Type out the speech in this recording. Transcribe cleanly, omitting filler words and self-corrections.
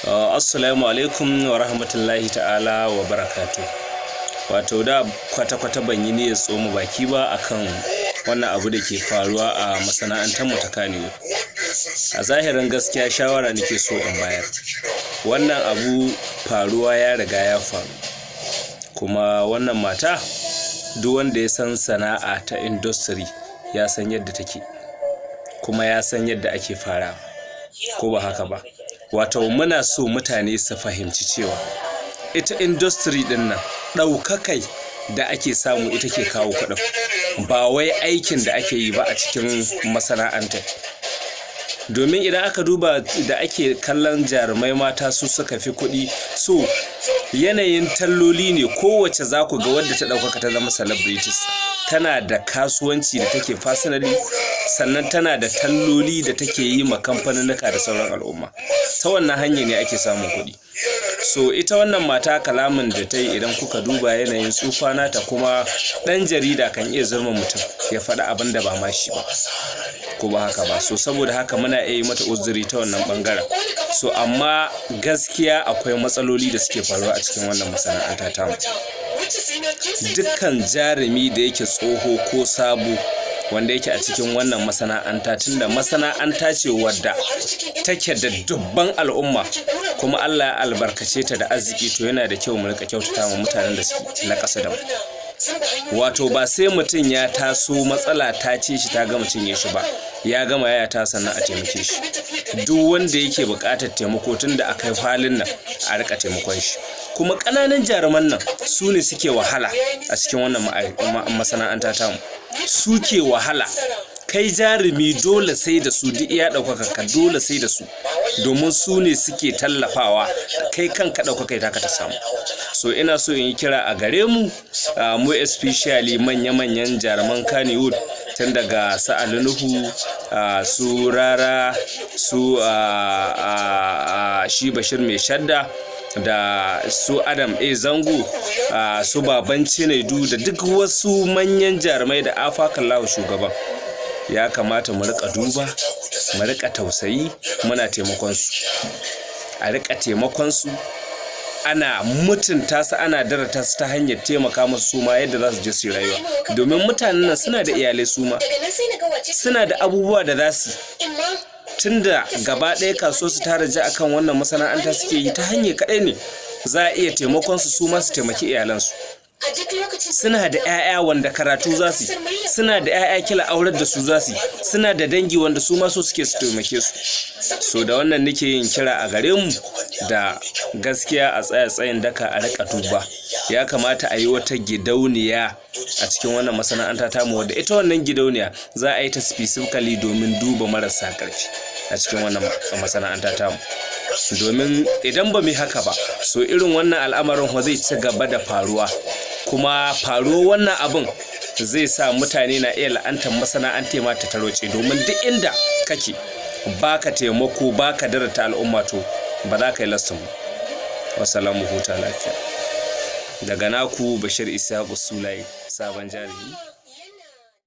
Assalamu alaikum wa rahmatullahi ta'ala wa barakatu. Wato da kwata-kwata ban yi niyyar tsoma baki ba akan wannan abu da ke faruwa a masana'antar mu ta Kannywood. A zahirin gaskiya, shawara nake so in bayar. Wannan abu faruwa ya riga ya faru. Kuma wannan mata, duk wanda ya san sana'a ta industry ya san yadda take, kuma ya san yadda ake farawa. Ko ba haka ba? Wato muna so mutane su fahimci cewa ita industry din nan, ɗaukakai da ake samu ita ke kawo kuɗin, ba wai aikin da ake yi ba a cikin masana'antar. Domin idan aka duba da ake kallon jarumai mata su suka fi kuɗi, so yanayin talloli ne. Kowace za ku ga wadda ta ɗaukaka ta zama celebrities tana da kasuwanci da take personally, sannan tana da talloli da take yi ma kamfaninnika da sauran al'umma. Ta wannan hanya ne ake samun kuɗi. So ita wannan mata, kalamin da ta yi, idan kuka duba yanayin tsufa nata, kuma ɗan jarida kan iya zurma mutum ya faɗi abin da ba ma shi ba, ko ba haka ba? So saboda haka muna iya yi mata uzuri ta wannan bangaren. So amma gaskiya akwai matsaloli da suke faruwa a cikin wannan masana'anta tamu. Dukkan jarumi da yake tsoho ko sabo wanda yake a cikin wannan masana'anta, tunda masana'anta ce wadda take da dubban al'umma kuma Allah ya albarkace ta da arziki, to yana da kyau mu rika kyautata ma mutanen da suke na ƙasa da mu. Wato ba sai mutum ya taso matsala ta ce shi ta gama cinye shi ba, ya gama yaya ta, sannan a taimake shi. Duk wanda yake buƙatar taimako, tun da aka yi halin nan, a rika taimakon shi. Kuma ƙananan jaruman nan su ne suke wahala a cikin wannan masana'anta tamu, suke wahala. Kai jarumi dole sai da su, duk iya ɗaukaka ka dole sai da su, domin su ne suke tallafawa kai kanka ɗaukaka ita ka ta samu. So ina so in yi kira a gare mu, mu especially manya-manyan jaruman Kannywood, tun daga su Ali Nuhu, su Rara, su shi Bashir Mai Shadda, da su Adam A Zango, su Baban Cinedu, da duk wasu manyan jarumai da afakallahu shugaban, ya kamata mu rika duba, mu rika tausayi, muna taimakon su. A rika taimakon su, ana mutunta su, ana darata su ta hanyar taimaka musu su ma yadda za su je su yi rayuwa, domin mutanen nan suna da iyalai, su ma suna da abubuwa da za su, tunda gaba ɗaya kasuwar su ta raja akan wannan masana'anta suke yi. Ta hanyar kaɗai ne za a iya taimakon su, su ma su taimaki iyalansu. Suna da 'ya'ya wanda karatu za su, suna da 'ya'ya kila aurar da su za su, suna da dangi wanda su ma so suke su taimake su. So da wannan nake yin kira a gare mu da gaskiya a tsaya tsayin daka, a rika duba. Ya kamata a yi wata gidauniya a cikin wannan masana'anta tamu, wadda ita wannan gidauniya za a yi ta specifically domin duba marasa ƙarfi a cikin wannan masana'anta tamu. Domin idan ba mu yi haka ba, so irin wannan al'amarin zai ci gaba da faruwa, kuma faruwar wannan abin zai sa mutane na iya la'antar masana'anta ma ta tarwace, domin duk inda kake baka taimako, baka darata al'umma, to ba za ka yi lasting ba. Wasalamu, huta lafiya. Daga naku Bashir Ishaku Sulaye, sabon jarumi.